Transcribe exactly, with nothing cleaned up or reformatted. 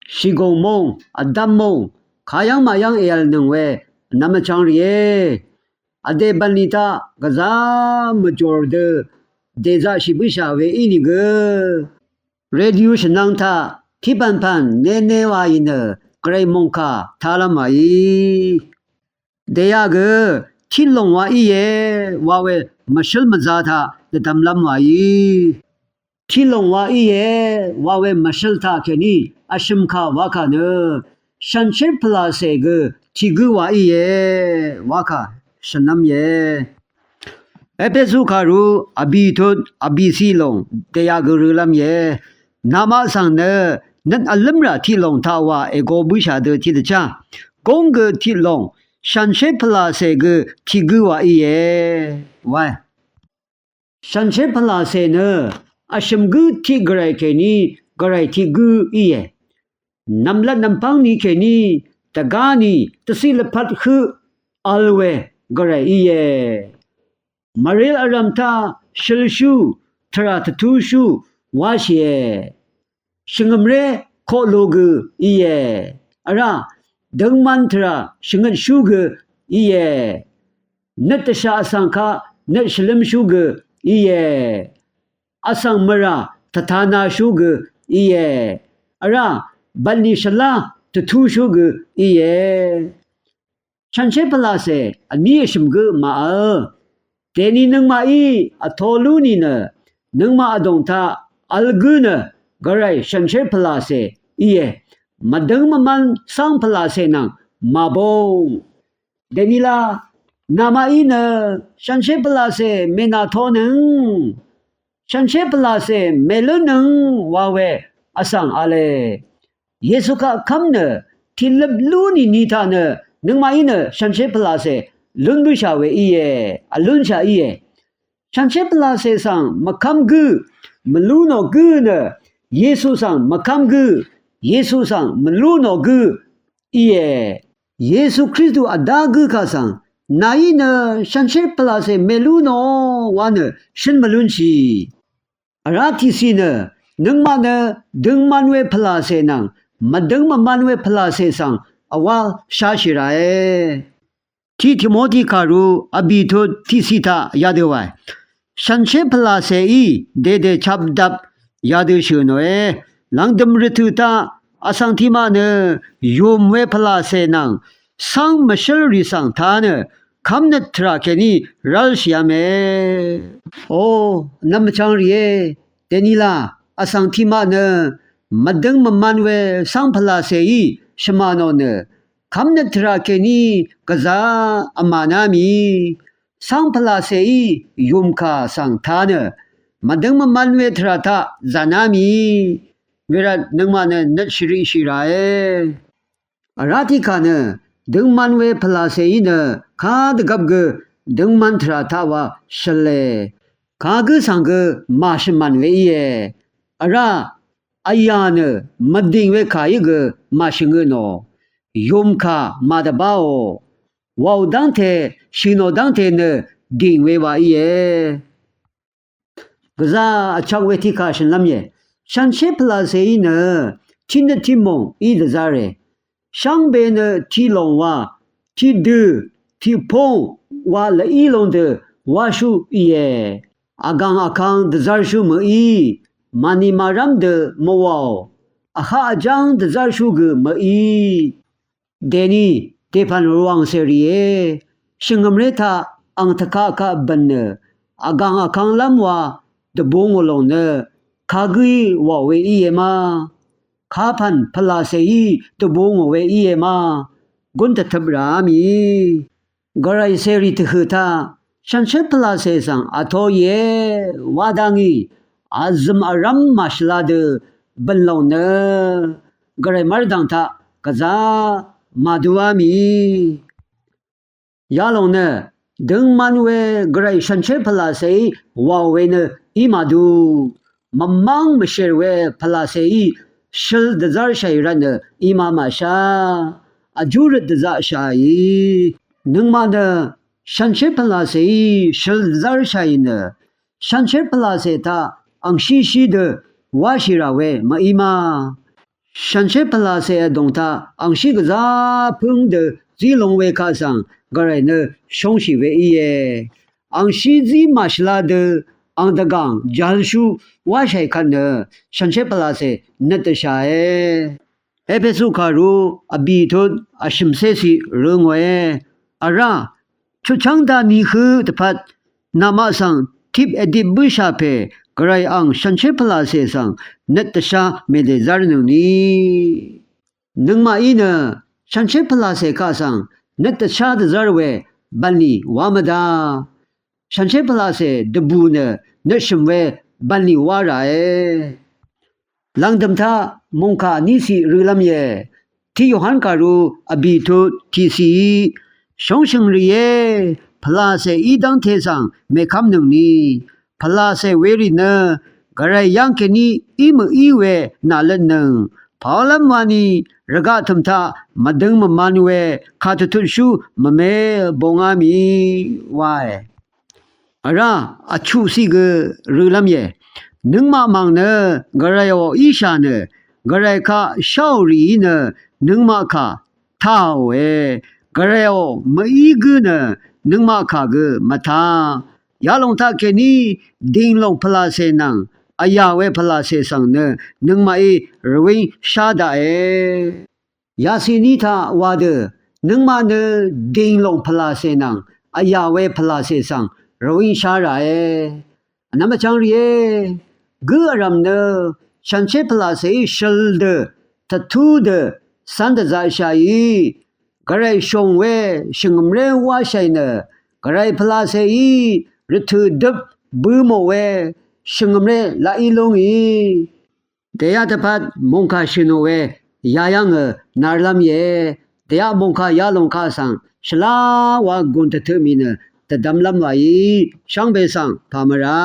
shìgùng mòng, vdvm mòng, kayv́ng màyv́ng èv̀lnøng we vnvm vchvng rìé. Vdè bv̀nlì taq gvzá mvjòr dø dèzaqshì bǿshà we ínìgø, redio shvnvng taq tiqpv̀npv̀n nene wàì nø gvray mòngkà talv́m wàí. Dèyaq gø tiqlòng wa íe wa we mvshǿl mvza taq dvdvmlv́m wàí. Tiqlòng wa íe wa we mvshǿl taq kèní vshø̀m kà wakà nø shànshér pvlàcè gø tìgǿ wa íe wakà shø̀nlv́m íe. Epesu kàru vbì tut vbìciq lòng dèyaq gø rølv́m íe. Namaq svng nø nøt vlǿmrà tiqlòng taq wa ègo bǿshà dø tiqdvchá góng gø tiqlòng shànshér pvlàcè gø tìgǿ wa íe wae. Shànshér pvlàcè nø vshø̀m gǿ tiq gvray kèní gvray tiq gǿ íe. Nv̀mlat nv̀mpv́ng ni kèní dvgá ni dvciq lvpat høq vl we gvray íe. Mvril vrv̀m taq shølshú tvrà tvtúshú wáshìe. Shvngø̀mré koqlu gø íe. Vrá døngman tvrà shvngøtshú gø íe. Nøt dvshà vsvng kaq nøt shvlǿmshú gø íe. Vsvng mvrà tvtanashú gø íe. Vrá bv̀nlì shvlá tvtúshú gø íe. Shànshér pvlàcè vní vshø̀m gǿ màvl. Dèni nøngmaqí vtō lú nìnø nøngmaq vdòng taq vl gǿ nø gvray shànshér pvlàcè íe. Mvdøng mvmvn cáng pvlàcè nvng màbóng. Dènila namaqí nø shànshér pvlàcè mènàtonøng, shànshér pvlàcè mèlúnnøng wa we vsvng v̄le. Yesu kaq kv́m nø tìløp lú nìni taq nø nøngmaqí nø shànshér pvlàcè lún bǿshà we íe, vlúnshà íe. Shànshér pvlàcè svng mvkv́m gǿ mvlú nò gǿ nø Yesu svng mvkv́m gǿ, Yesu svng mvlú nò gǿ íe. Yesu Kristu vdá gǿ kà svng nàí nø shànshér pvlàcè mèlú nò wa nø shǿn mvlúnshì. Vrá tiqciq nø nøngmaq nø døngman we pvlàcè nvng mvdøng mvman we pvlàcè svng vwál shashì ràe. Tiq Timoti kàru vbì tut tiqciq taq yadø wae. Shànshér pvlàcèí dèdè chapdap yadø shø̀ nòe. Lv̀ngdø̀m rvtø̀ taq vsvng tiqmaq nø yùm we pvlàcè nvng cáng mvshǿl rì svng ta nø kv́mnøt tvrà kèní rv́lshìv̄me. O nvm vchvng rìé, dènila vsvng tiqmaq nø mvdøng mvman we cáng pvlàcèí shvmà nò nø kv́mnøt tvrà kèní gvzà vmà ná mì. Cáng pvlàcèí yùmkà svng ta nø mvdøng mvman we tvrà taq zà ná mì. Wervt nøngmaq nø nøt shvriqshì ràe. Vrá tiqkà nø døngman we pvlàcèí nø kadvgvp gø døngman tvrà taq wa shøle. Kagǿ svng gø màshvmàn we íe. Vrá vyà nø mvdìng we kàí gø màshvngø nò. Yùmkà màdvbáò. Wàò dv́ngte shø̀ nò dv́ngte nø dìng we wa íe. Gvzà vchvk we tiqkà shø̀nlv́m íe. Shànshér pvlàcèí nø tiqnøt tiqmòng í dvzv́re. Shvngbe nø tiqlòng wa, tiqdø, tiqpúng wa lví long dø wáshú íe. Vgàng vkang dvzv́rshú mø̀í, màni màrv́m dø mvwàò, vhaq vjáng dvzv́rshú gø mø̀í. Dèni dèpv̀n rvwàng cèrìe, shvngø̀mré taq ang tvkaq kaq bø̀n nø, vgàng vkanglv́m wa dvbungò lòng nø, kagǿí wàò we íe ma. Kapv̀n pvlàcèí dvbungò we íe ma. Gún dvtøp ràá mì. Gvray cèrì tvhø̀ taq shànshér pvlàcè svng vtō íe wa dá ngì, vzø̀m vrv́m màshvla dø bø̀n lòng nø, gvray mv́rdv̀ng taq gvzà màduá mì. Yalòng nø døngman we gvray shànshér pvlàcèí wàò we nø í màdu. Mvmv́ng mvshèr we pvlàcèí shøl dvzv́rshàì rvtnø í ma màshá. Vjú røt dvzaqshàì. Nøngmaq nø shànshér pvlàcèí shøl dvzv́rshàì nø, shànshér pvlàcè taq angshíshí dø wáshì rà we mv-í ma. Shànshér pvlàcè vdòng taq angshí gvzá pǿng dø zí long we kaq svng gvray nø shóngshì we íe. Angshí zí màshvla dø ang dvgàng jvhvlshú wáshàì kvt nø shànshér pvlàcè nøt dvshàe. Epesu kàru vbì tut vshø̀mcé ciq rø ngòe. Vrá chutchv́ng dani hø dvpvt namaq svng tip èdip bǿshà pè gvray ang shànshér pvlàcè svng nøt dvshá mèdèzv́rnøngni. Nøngmaqí nø shànshér pvlàcè kaq svng nøt dvshá dvzv́r we bv̀nlì wá mvdá. Shànshér pvlàcè dvbù nø nøtshø̀m we bv̀nlì wá ràe. Lv̀ngdø̀m taq mòngkà níciq rølv́m íe. Tiq Yohan kàru vbì tut tiqciqí shóngshø̀ng rìé, pvlàcè í dv́ngte svng mèkv́mnøngni. Pvlàcè werì nø gvray yv́ng kèní í mø̀í we nàløtnøng. Pàólv́m wani rvgaq tø̀m taq mvdøng mvman we kàdvtutshú mvme bongá mì wae. Vrá vchuqciq gø rølv́m íe. Nøngmaq mv̀ng nø gvrayò íshà nø gvray kaq sháò rìí nø nøngmaq kà tàòe. Gvrayò mø̀í gǿ nø nøngmaq kà gø mvtá. Yalòng taqkèní dìnglòng pvlàcè nvng vyà we pvlàcè svng nø nøngmaqí rvwíng shá daqe. Yaciq ní taq wa dø nøngmaq nø dìnglòng pvlàcè nvng vyà we pvlàcè svng rvwíng shá ràe. Vnvm vchvng rìé, gǿ vrv̀m nø shànshér pvlàcèí shøl dø tvtú dø cv́n dvzaqshàì. Gvray shòng we shvngø̀mré wáshàì nø gvray pvlàcèí rvtø̀ døp bø̄ mò we shvngø̀mré laq í lúngì. Dèyaq dvpvt mòngkà shø̀nò we yayv́ngø narlv́m íe. Dèyaq mòngkà yalòng kaq svng shvlá wa gùn dvtøq mì nø dvdvmlv́m wàí shvngbe svng pà mvrá.